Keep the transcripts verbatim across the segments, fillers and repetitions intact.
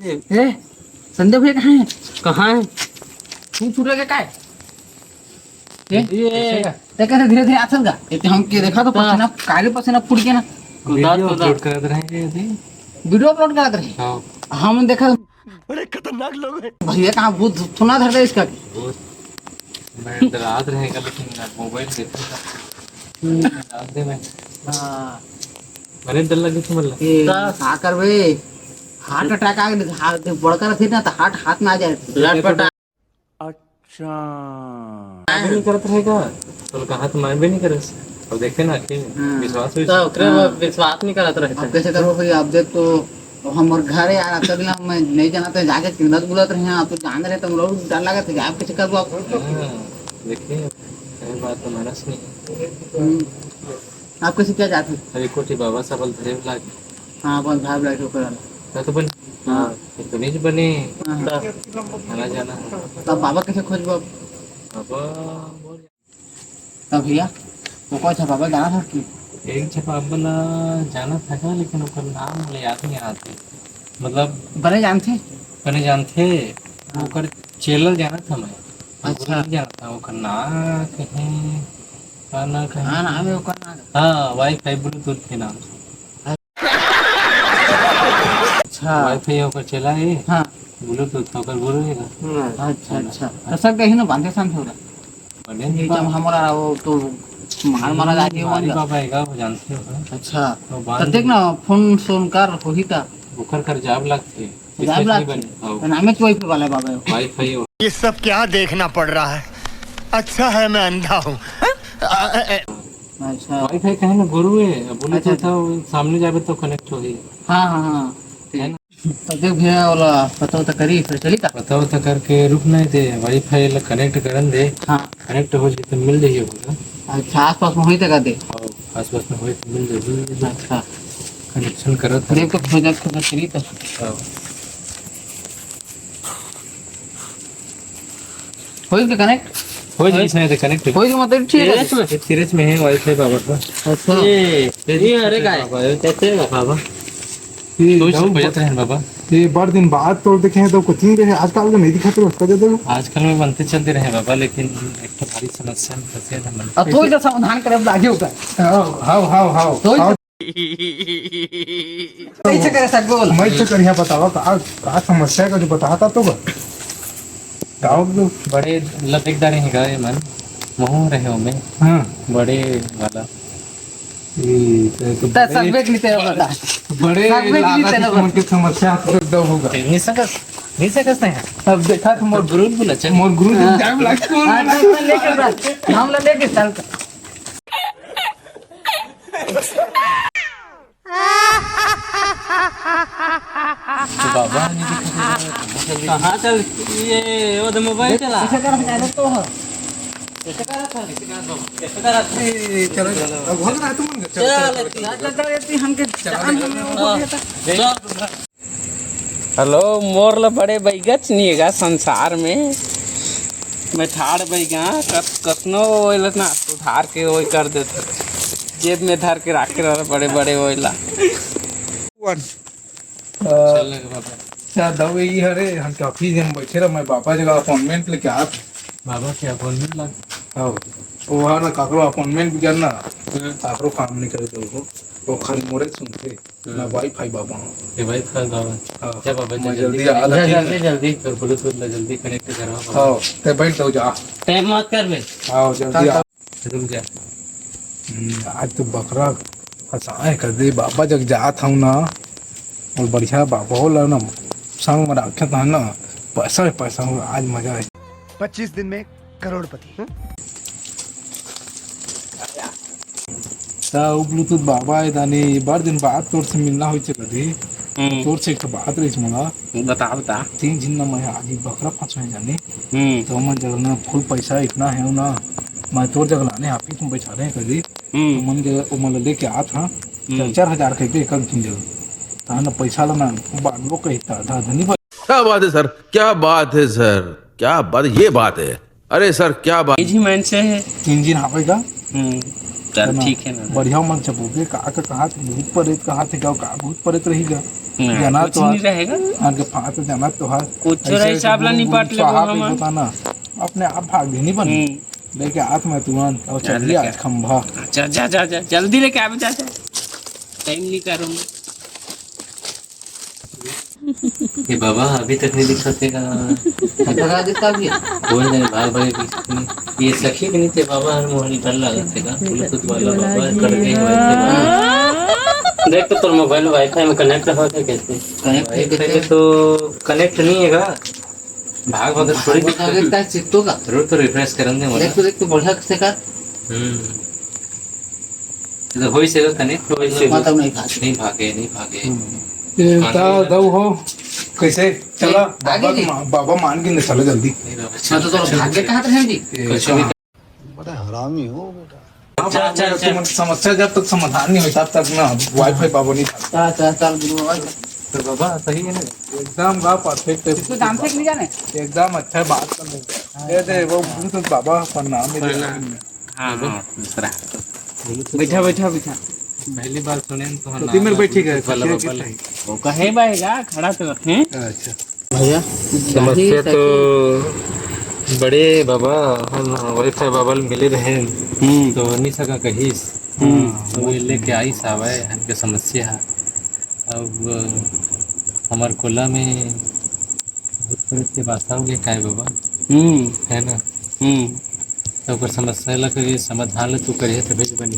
ए, संदीप भैया कहाँ है? कहाँ है? तू छूट लगे का है? ए, ये ते कैसे धीरे-धीरे आथस गा? ए, ते हमके देखा तो हाँ। पसीना, काले पसीना फूट गया ना। खुदा, वीडियो खुदा। अपलोड करत रहे ये अभी। वीडियो अपलोड करत रहे? हाँ। हम देखा बड़े खतरनाक लोग हैं। भैया कहाँ भूत थोड़ा धर दे इसका। भूत। मैं डरात रहेगा, लेकिन मोबाइल देखूंगा। हम्म। डरात दे मैं। हाँ। बड़े डर लगे थे मतलब। ए, का? का करबे? हार्ट अटैक आ गए, हाथ बड़का रहते ना, तो हार्ट, हाथ में आ जाए। लटपटा। अच्छा। भी नहीं करत रहेगा, तो कहा तो मैं भी नहीं करे। अब देखते ना, आखिर में हाँ। विश्वास भी तो ओकरे हाँ। पर विश्वास नहीं करत रहे। अब कैसे करबो भाई, आप देख तो, तो हमर घर है यार, अतका दिन हम नहीं जानत रहे, जाके किंदत बुलत रहे हैं, आप तो जान रहे, तो हम लोग डर लगत है, आप कैसे करबो आप? हाँ, देखिए, सही बात तो मानस नहीं। हम्म। आप कैसे क्या जाते? अरे कोठी बाबा सब धरे लाग। हाँ, अपन भाव लाइट ओकर वाला। तो अपन हाँ। हाँ, तो नहीं बने। हाँ। आना जाना। तब बाबा कैसे खोजबो अब? बाबा बोल। तब भैया, वो कौन सा बाबा जाना था कि? एक झन बाबा ला जाना था का, लेकिन ओकर नाम मोला याद नहीं आते। मतलब बने जानथे? बने जानथे, हाँ। ओकर चेला जाना था मैं। अच्छा। गुरु नहीं जाना था, ओकर नाम कहीं, का नाम कहीं? हाँ, नाम है ओकर नाम। हाँ, वाईफाई ब्लूटूथ के नाम से। अच्छा। वाईफाई ओकर चला है। हाँ। ब्लूटूथ ओकर गुरु है ना। अच्छा, अच्छा। तो सब कहीं ना बांधे सान थोड़ा। बने ये जब हमारा वो तो मार मारा जाती है हमारी वाला। बाबा है का, वो जानते हो ना। अच्छा। तो तो बांध देख ना, फोन सोन कर होही ता। ओकर कर जाब लागथे। जाब रिचार्ज नहीं लागथे। बने। हाँ। तो नामे तो वाईफाई वाला बाबा है। वाईफाई हो। ये सब क्या देखना पड़ रहा है? अच्छा है मैं अंधा हूँ। अच्छा। वाईफाई कहे ना गुरु है, बोले अच्छा। तो था, वो सामने जाबे तो कनेक्ट होही। हाँ, हाँ, हाँ। ठीक। है ना? तो देख भैया, वाला पता वता करी, फिर चली का? पता वता करके रुक नहीं दे, वाईफाई ला कनेक्ट करन दे। हाँ। कनेक्ट हो जाए तो मिल जाइए होगा। अच्छा, आसपास में होई तो कर दे। हाँ, आसपास में होई तो मिल जाइए। अच्छा। कनेक्शन करत है। देख तो खोजत खोजत चली तो। हाँ। होई के कनेक्ट? होई जी, इसमें तो कनेक्ट। होई के मतलब ठीक है। सीरीज में, सीरीज में है वाईफाई बाबा का। अच्छा। ये, ये अरे का है? बाबा, ये कैसे है बाबा? ये तू ही सब बजत रहे हैं बाबा। ये बड़ दिन बाद तोर देखे हैं तो कुछ नहीं देखे, आजकल तो नहीं दिखा तो उसका दे दो। आजकल में बनते चलते रहे बाबा, लेकिन एक तो भारी समस्या में फंसे हैं हम। अब तो इधर समाधान करे लागे होगा। हाव, हाव, हाव, हाव। तो कैसे करे सकबो? मैं तो करिया बतावा का, का समस्या का जो बताता तो का? गाँव के बड़े लपेटदार है गाँव में, महू रहे हो में। हाँ। बड़े वाला। ये तो, तो त बड़े, सब बेच लेते हैं बता। बड़े सब बेच लेते हैं मन के समस्या तो दो होगा। नहीं सकस, नहीं सकस नहीं। अब देखा तो मोर गुरु बोला चल। मोर गुरु जी हाँ। टाइम लगता है। हाँ, तो हम लेके चल। हम लेके चल। तो बाबा नहीं दिखा। कहाँ चल? ये वो तो मोबाइल चला। कैसे कर सकता है तो? कैसे कर रहा था? कैसे कर रहा था? ए, चलो, अब हो गया तुम। चल, चल, चल, चल, हमके चल। हेलो, मोर ल बड़े बैगच नहीं है गा संसार में। मैं ठाड़ बैगा, कस-, कसनो ओइला ना सुधार के ओइ कर देथे। जेब में धर के राखे रह बड़े-बड़े ओइला। वन। अ, चल लगे बाबा। अच्छा, दऊ यही हरे, हम के ऑफिस में बैठे रह, मैं बाबा जगह अपॉइंटमेंट लेके आत। बाबा के अपॉइंटमेंट लग? हाँ, वो है ना, काकरो अपॉइंटमेंट भी करना, हम्म। काकरो काम नहीं करे तो वो, वो खाली मोरे सुनते। ना वाईफाई बाबा। ये वाईफाई बाबा। हाँ। क्या बाबा, मैं जल्दी जल्दी, आ, जल्दी, जल्दी, जल्दी। जल्दी, जल्दी। फिर ब्लूटूथ में जल्दी कनेक्ट करवा बाबा। हाँ, ते बैठ जाओ जा। टाइम मत कर बे। हाँ, जल्दी आ। रुक जा। हम्म, आज तो बकरा फंसाए कर दे, बाबा जग जात हूँ ना। और बढ़िया बाबा होला ना, संग में रखे तो है ना, पैसा ही पैसा होला, आज मजा आए। पच्चीस दिन में करोड़पति। त उ ब्लूटूथ बाबा हे दानी, बड़ दिन बाद तोर से मिलना होइसे कदी। हम्म। तोर से एक ठो बात रहिस मोला। बता, बता। तीन झिन ना मैं आज ही बकरा फंसोए जानी। हम्म। तो मन जग ना फुल पैसा इतना हे ना, मैं तोर जग लाने ऑफिस में बैठा रहे कदी। हम्म। तो मन जग, ओ मन लेके आत हा। हम्म। चार चार हजार कह के एक झिन जग। ता ना पैसा ला ना बांटबो कहिता, धा धनी बा-, क्या बात है सर, क्या बात है सर, क्या बात, ये बात है। अरे सर, क्या बात। इजी माइंड से है। तीन झिन हावे गा। हम्म, चल, है ना? ठीक है ना। बढ़िया मन से बोलबे, का, का, कहा थे, भूत प्रेत कहा थे, का, का भूत प्रेत रही गा। हाँ, जाना कुछ तो नहीं रहेगा। आज के पाँच जाना तो हर कुछ ऐसे रही ऐसे हिसाब ला गुरु निपट गुरु लेबो स्वाहा पे हमन। बताना, अपने आप भाग भी नहीं बनी। हम्म। लेके हाथ में तुरंत और चल चलिए लेके। आज खंभा। जा, जा, जा, जा, जल्दी लेके आवे, जा, जा। टाइम नहीं करूँ। ये बाबा अभी तक नहीं दिखत हे का? भगा देता अभी। बोल दे, भाग, भाग, ये सखी के नहीं थे बाबा, हर मोहन डर लागत हे का? ब्लूटूथ वाला बाबा, कर दे, भाई, देख तो तोर मोबाइल वाईफाई में कनेक्ट होत हे कैसे? कनेक्ट वाईफाई कैसे? में तो कनेक्ट नहीं हे का? भाग, भाग, थोड़ी भाग, भाग, दिक्कत। एक टाइम चित्तो का। जरूर तो रिफ्रेश करन दे, देख तो, देख तो, बढ़िया से कर। हम्म। तो होई से कनेक्ट होई से। मतलब नहीं भागे। नहीं भागे, नहीं भागे। हम्म। ये हाँ, बता दऊ हो, कैसे? चला, आगे बाबा जी। मा-, बाबा मान के चलो जल्दी। नहीं बाबा, मैं तो चलो, भाग के चलो। कहाँ रहे जी? ये कुछ भी। बड़ा हरामी हो बेटा। अच्छा, अच्छा, अच्छा। तुम समस्या जब तक समाधान नहीं होता, तब तक ना वाईफाई बाबा नहीं था। चल, चल, चल, गुरु बाबा। तो बाबा, सही है ना? एकदम बा, परफेक्ट है। इसको जानते कि नहीं जाने? एकदम अच्छा बात कर ले। दे दे, वो ब्लूटूथ बाबा पर नाम है। प्रणाम। हाँ, हाँ, दूसरा। बैठा, बैठा, बैठा। पहली बार सुने तो तो तीन मिनट बैठी गए, वाला बाबा ले। वो कहे बाएगा, खड़ा तो रखें। अच्छा। भैया, समस्या जाहिर है तो कि बड़े बाबा, हम वाईफाई बाबा ले मिले रहे, हम्म। तो नहीं सका कहिस। हम्म। तो वो लेके आइस हवय, हमके समस्या है। अब हमार कोला में भूत प्रेत के वास्ता हो गया काय बाबा? हम्म। है ना? हम्म। तो ओकर समस्या ला करिए, समाधान ला तू करिए, तबे तो बनी।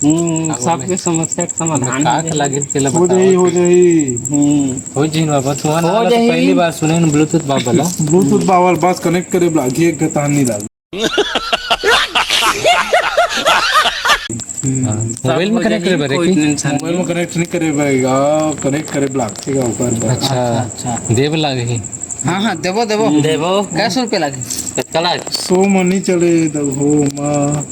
हम्म, अब सबके समस्या के समाधान का हो जाही। लागे तेला हो बताओ जाही, हो तू। जाही। हम्म। हो जाही बाबा, तू आना हो वाला तो जाही। पहली बार सुने न ब्लूटूथ बाबा ला। ब्लूटूथ बाबा ला बस कनेक्ट करे लागही, एक गतान नहीं लागे। हाँ, मोबाइल में कनेक्ट करे बर हे कि? मोबाइल में कनेक्ट नहीं करे बर, आ, कनेक्ट करे बर लागथे का ओकर बर। अच्छा, अच्छा। देव लागही। हाँ, हाँ, देबो, देबो। देबो। कै सौ रुपया लागही? कतका लाग? सौ में नहीं चले, देबो, मा।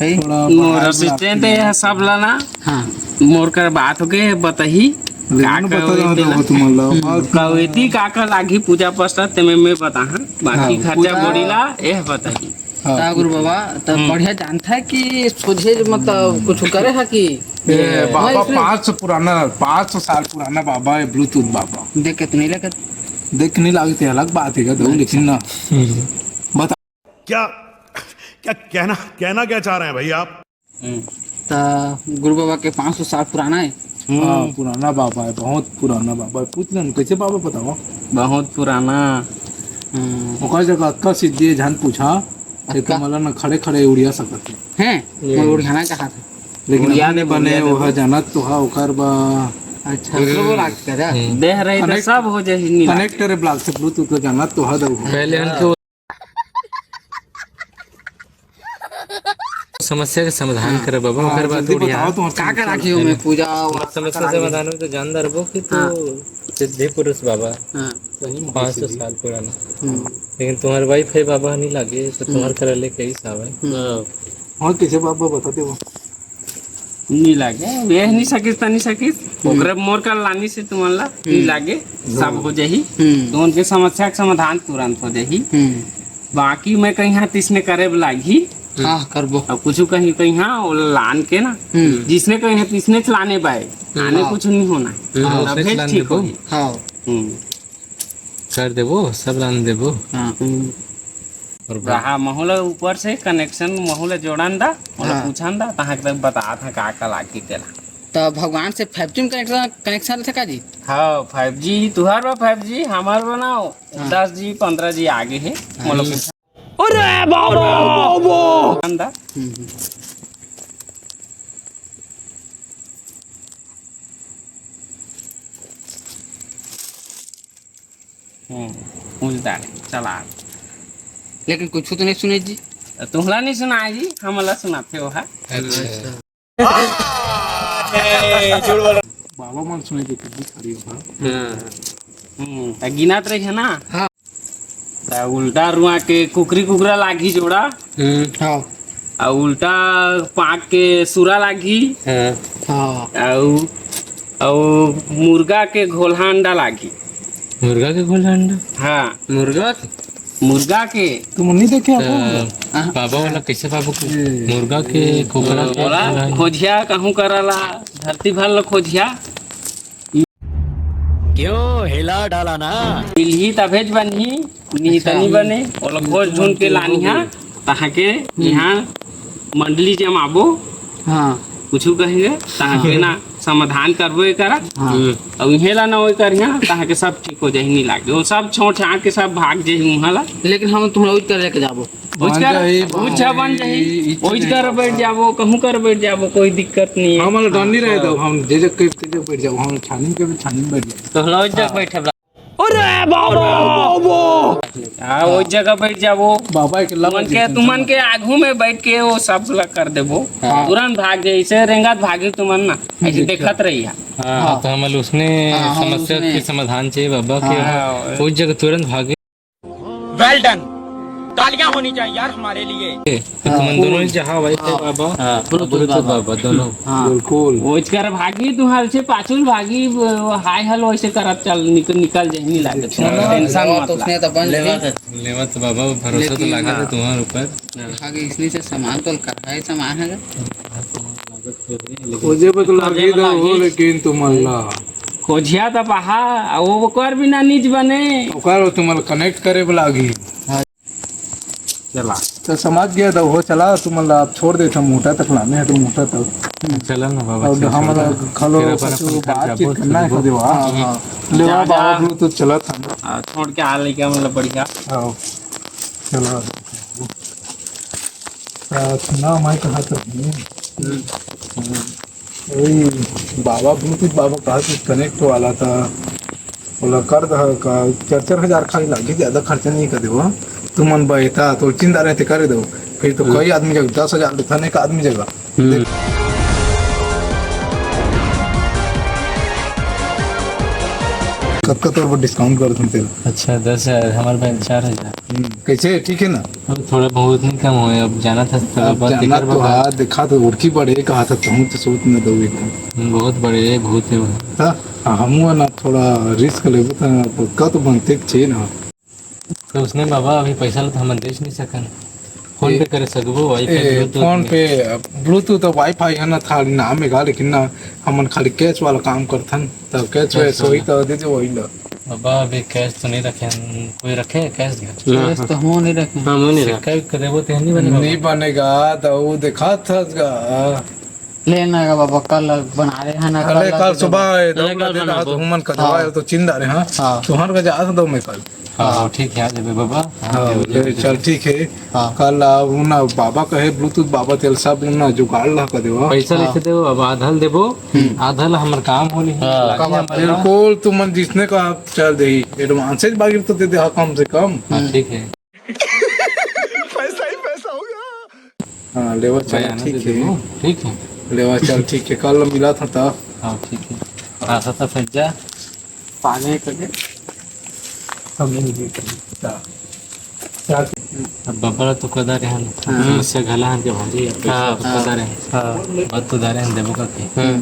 है? थोड़ा मोर बढ़ाए असिस्टेंट लागथे। ये सब ला ना। हाँ। मोर कर बात हो गए, बताही। लेकिन का बता का दो, होई तेला? तुमन ला। हम्म। बात कवेती का का लागही पूजा पाठ ला, तेमे मैं बताहा। बाकी हाँ, खर्चा पूरा बोड़ी ला, एह बताही। हाँ, का गुरु बाबा, त हम्म। बढ़िया जानता है कि सोझे मतलब कुछ करे है कि ए, बाबा, नहीं, इसमें पाँच सौ पुराना, पाँच सौ साल पुराना बाबा है, ब्लूटूथ बाबा। देख के तो नहीं लगत। देख के नहीं लागत, अलग बात है, दो अच्छा। लेकिन ना। हम्म। बता। क्या, क्या कहना, कहना क्या चाह रहे हैं भैया आप? हम्म। त गुरु बाबा के पाँच सौ साल पुराना है। हम्म। हाँ, पुराना बाबा है, बहुत पुराना बाबा है। पूछ लेन, कैसे बाबा बताओ? बहुत पुराना। हम्म। ओकर जगह अतका सिद्धि है, झन पूछा, कि अतका? तुमन ला न खड़े खड़े उड़िया सकत है। हैं? ये। कोई उड़ियाना चाहत है। लेकिन उड़िया अभी दे, बने, उड़िया दे। वो जानत तो हा, ओकर बा। अच्छा, हम्म। ओकरो लागत है। हम्म। देह रही तो कनेक्ट, सब हो जाही, नहीं कनेक्ट लागे। करे ब्लॉक से ब्लूटूथ ला जानत तो हा, दऊ। पहले उनके समस्या के समाधान हाँ। करे बाबा, हाँ, ओकर बाद जल्दी उड़िया। बताओ, तुम्हार का का समस्या राखी हो में पूजा? तुम्हार समस्या समाधान में तो जान दरबो कि तू हाँ। सिद्धि पुरुष बाबा, हाँ। सही में पाँच सौ सिद्धि। साल पुराना। हम्म। लेकिन तुम्हार वाईफाई बाबा नहीं लागे, तो तुम्हार हम्म। करा ले कई सावे। हम्म। और कैसे बाबा बताते हो? नहीं लागे, ये नहीं सकिस, त नहीं सकिस। हम्म। ओकरे मोर कर लानी से तुमन ला, नहीं हम्म। लागे, सब हो जाही। हम्म। तो उनके समस्या के समाधान तुरंत हो जाही। हम्म। बाकी मैं कहीं हाँ तिसने करे लागही। हाँ, करबो। अब कुछ कहीं, कहीं हाँ, वो लान के ना, हम्म। जिसने कहीं हाँ तिसने च लाने बाय, आने हाँ। कुछ नहीं होना। हम्म। हाँ। तबे ठीक होही। हाँ। हम्म। कर देबो, सब लान देबो। हाँ। हम्म। और रहा महू ला ऊपर से कनेक्शन, महू ला जोड़न दा, ओला हाँ। पूछन दा, तहाँ के बतात हे का का लागही तेला। त भगवान से five G में कनेक्शन, कनेक्शन रथे का जी? हाँ, five G तुहार बा five G, हमार बा ना हाँ। दस G, पन्द्रह G आगे हे। हाँ। मोला पूछन अरे बाबा, बाबा। दा। हम्म, हम्म। हम्म, उजदार चला। लेकिन कुछ तो नहीं सुने जी। तुहला नहीं सुनाए जी, हमला सुनाथे ओहा। अच्छा। बाबा मन सुने जी, कुछ भी खड़ी होगा। हाँ। हम्म, त गिनत रही है ना? हाँ। त उल्टा रुआ के कुकरी कुकरा लागी जोड़ा। हम्म। हाँ। अउ उल्टा पाक के सुरा लागी। हाँ। हाँ। अउ, अउ मुर्गा के घोलहा अंडा लागी। मुर्गा के घोलहा अंडा? हाँ। मुर्गा के? मुर्गा के। तुम नहीं देखे आप? त हाँ। बाबा वाला कैसे बाबू को? ए। मुर्गा के, कुकरा के ओला घोलहा अंडा। खोजिया कहूँ कराला, धरती भर ला खोजिया। यो, हिला डाला ना। मिलही तभेच बनही, नहीं त अच्छा। नहीं बने। ओला खोज ढूंढ के लानिहा, तहाँ के यहाँ मंडली जमाबो। हाँ। कुछु कहेंगे, तहाँ के ना समाधान करबो ये करा। हाँ। अब इहे ला ना ओए करिहा, तहाँ के सब ठीक हो जाही, नहीं लागे। वो सब छोड़ छाड़ के सब भाग जाही उहाँ ला। लेकिन हम तुम्हारा उज कर लेके जाबो। उज कर, बन जाही, उज बन जाही। बन जाही। ओइज कर बैठ जाबो, कहूँ कर बैठ जाबो, कोई दिक्कत नहीं है। हमन ला डर नहीं रहे हाँ। दो, हम जे जग के, के जग बैठ जाबो, हम छानी के भी छानी में बैठ जाबो। तो हम ओइज जग हाँ। बैठे बा। अरे बाबा, बाबा। हाँ, ओइज जगह बैठ जाबो। बाबा के लगा तुमन के, तुमन के आगू में बैठ के वो सब ला कर देबो। हाँ। तुरंत भाग जाही, ऐसे रेंगत भागी तुमन ना, ऐसे देखत। देखत रही है। हाँ, हाँ। तो हमन ला उसने हाँ, हम समस्या उसने के समाधान चाहिए बाबा के हाँ। ओइज जगह तुरंत भागे। Well done। तालियां होनी चाहिए यार हमारे लिए। तो तुमन दोनों ही जहाँ भाई थे हाँ। बाबा, हाँ, Bluetooth Bluetooth बाबा। बाबा दोनों। हाँ। बिल्कुल। वो इचकर भागी तुम्हारे से पाछुल भागी, वो हाय हेलो ऐसे करत चल निकल, निकल जाए, नहीं लागे। अच्छा। टेंशन लेवा मत तो ला। उसने तो बन लेवा जाए। तो, लेवा तो बाबा भरोसा तो लेकिन लागे हाँ। था तुम्हारे ऊपर। आगे इसने से सामान तो कर है, सामान है। खोजे बर तो खोजे लागी बर दो हो, लागी। लेकिन तुमन ला। खोजिया त पहा, आ वो ओकर बिना निज बने। ओकर तुमन ला connect करे बर लागी। हाँ। चला। तो समझ गया दो हो, चला तुमन ला अब छोड़ देथन मोटा तक लाने है तो मोटा तक। चला ना बाबा, अब चल, हमन ला चल। खलो फिर अपन, कुछ अपन घर बातचीत जाबो, करना है, फिर कदे वा। हाँ, हाँ। लेवा जा, जा। बाबा Bluetooth चलत हन। हाँ, छोड़ के आ लेके हमन ला बढ़िया। हाँ। चला। आ, सुना, मैं कहा था। हम्म। वही बाबा Bluetooth बाबा कहा कि connect वाला था, बोला कर दहा का चार चार हजार खाली लागी, ज्यादा खर्चा नहीं कर देवा। तुमन बैठा तो चिंता रहते कर दो, फिर तो हम्म। कई आदमी जगह दस हजार लेथन एक आदमी जगह। हम्म। देख। कतका तोर बर discount करथन तेल? अच्छा, दस हजार, हमारे पास चार हजार। हम्म, कैसे, ठीक है ना? अब थोड़ा बहुत नहीं कम होए, अब जाना था, थोड़ा अब बहुत जाना दिक्कत तो बता। हाँ, देखा तो उड़की बढ़े, कहा था, तुम तो सोच न दो एकदम। बहुत बड़े भूत है वो। हाँ, हाँ, हमू ना थोड़ा risk लेबो त पक्का तो बनते के चाहिए ना। तो उसने बाबा अभी पैसा ला तो हमन देच नहीं सकन। फोन ए, पे करे सकबो, WiFi ए, Bluetooth फोन में। पे, Bluetooth तो WiFi है ना, थारी नाम में गा, लेकिन ना हमन खाली cash वाला काम करथन, तो cash cash वैसे होई वाला। तो दे दे वही ला। बाबा अभी cash तो नहीं रखे, कोई रखे cash घर? ना, cash हाँ। तो हम नहीं रखे। हम नहीं रखे। सिक्का भी करेबो ते नहीं बनेगा। नहीं बनेगा, तो वो देखा था। लेना का बाबा, कल बना रहे हैं ना, अरे, कल कल सुबह है, दौड़ ले, कल देना, बनाबो। तो हुमन का हाँ। दवाई तो चिंदा रहे, हाँ। हाँ। तुहर का जा दो मैं कल। हाँ, हाँ। ठीक है, आ जाबे बाबा। हाँ, हाँ, ले, चल, ठीक है। हाँ। कल आ, उ ना, बाबा कहे Bluetooth बाबा तेल सब ना जुगाड़ ला कर देवा। पैसा हाँ। लिख देबो, अब आधा ल देबो, हम्म। आधा ल हमर काम होली। हाँ। लागी हमर ला। बिल्कुल, तुमन जिसने कहा चल दे, advance बाकी तो दे दे, हाँ, कम से कम। हाँ, ठीक है। पैसा ही पैसा होगा। हाँ, लेवा भाई, चला, आने ठीक दे है। दो, ठीक है। लेवा चल, ठीक है, कल मिला था ता। हाँ, ठीक है। हाँ, सत्ता सज्जा। पानी करके। सब मिल गए। हाँ। चल। अब बबरा तो कदा रहे हैं। हाँ। समस्या घला हन के भारी है, पैसा हाँ। तो कदा रहे हैं। हाँ। बात तो दारे हैं, देबो का के। हम्म।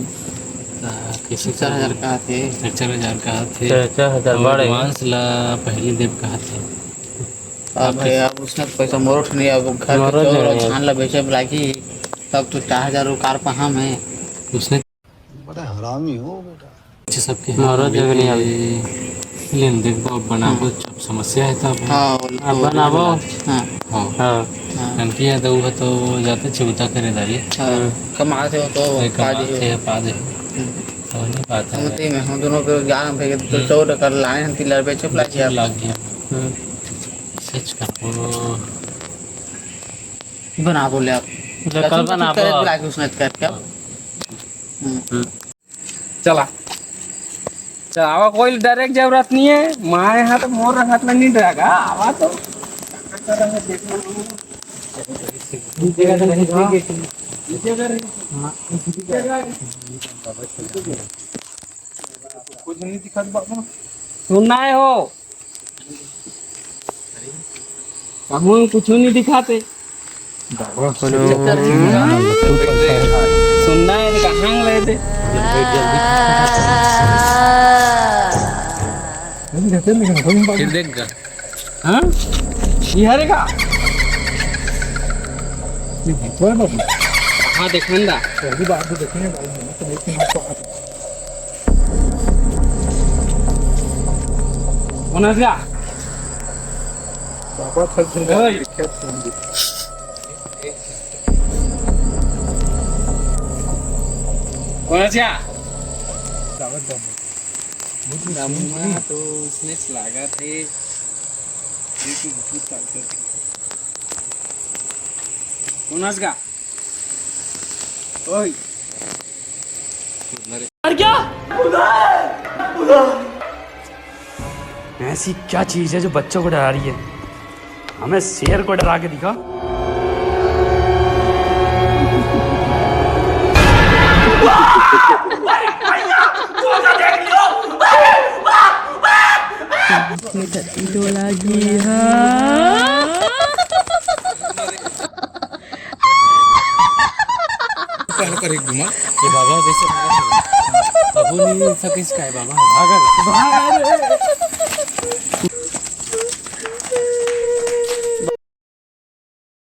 आ, कैसे चार हजार का थे। चार हजार का थे। चार, चार हजार और बाढ़ है। Advance ला पहले देब कहा थे। अब आप भाई, कैसे अब उसने तो पैसा मोरो ठन नहीं, अब घर के मोरो चाउर नहीं और है। धान ला बेचे बर लागी, तब तो चार हजार उकार पहा में। उसने बड़ा हरामी हो बेटा। अच्छा, सबके मोरो हाथ जग नहीं लेके आवे। लेन देख बाबू, बनाबो, हम्म। जब समस्या है तब। हाँ, वो अब तो बनाबो। हाँ। हाँ। हाँ। ननकी है तो वो तो जाते चिउता करे दारी। हाँ, कमाते हो तो वही पा कमाते दियो। हैं, पा दे। हम्म। तो नहीं पाते हम हैं। तो हम दोनों को ग्यारह पे तो हम्म। चौदह कर लाए हैं, तिलर पे चपला किया। लाग गया। हम्म। सच का वो बना बोले आप। ले, कल कसम से बनाबो करे आप। लागे उसने करके आप। हम्म। हम्म। चला। चला, आवा, कोई डरे के जरूरत नहीं है। माए हाथ मोर हाथ में नहीं डरेगा। आवा तो। कुछ नहीं दिखत बाबू। सुनना है हो। कहूँ कुछ नहीं दिखाते। बाबा, कोनो सुनना है, कहाँ गए थे? फिर देख गा। हाँ? ये हरे का? ये भूतवा है बाबू। हाँ, देखन दा। पहली बार तो देखेंगे भाई, मैं तो देख के मत पा। कोणाच का? बाबा थक ओय. कोणाच का? दमुआ तो उसने लागत है. कोणाच का? ओय. और क्या? ऐसी क्या चीज है जो बच्चों को डरा रही है? हमें शेर को डरा के दिखा. पहले कर एक घुमा. ये बाबा वैसे बाबा नहीं सके इसका है बाबा. भागा.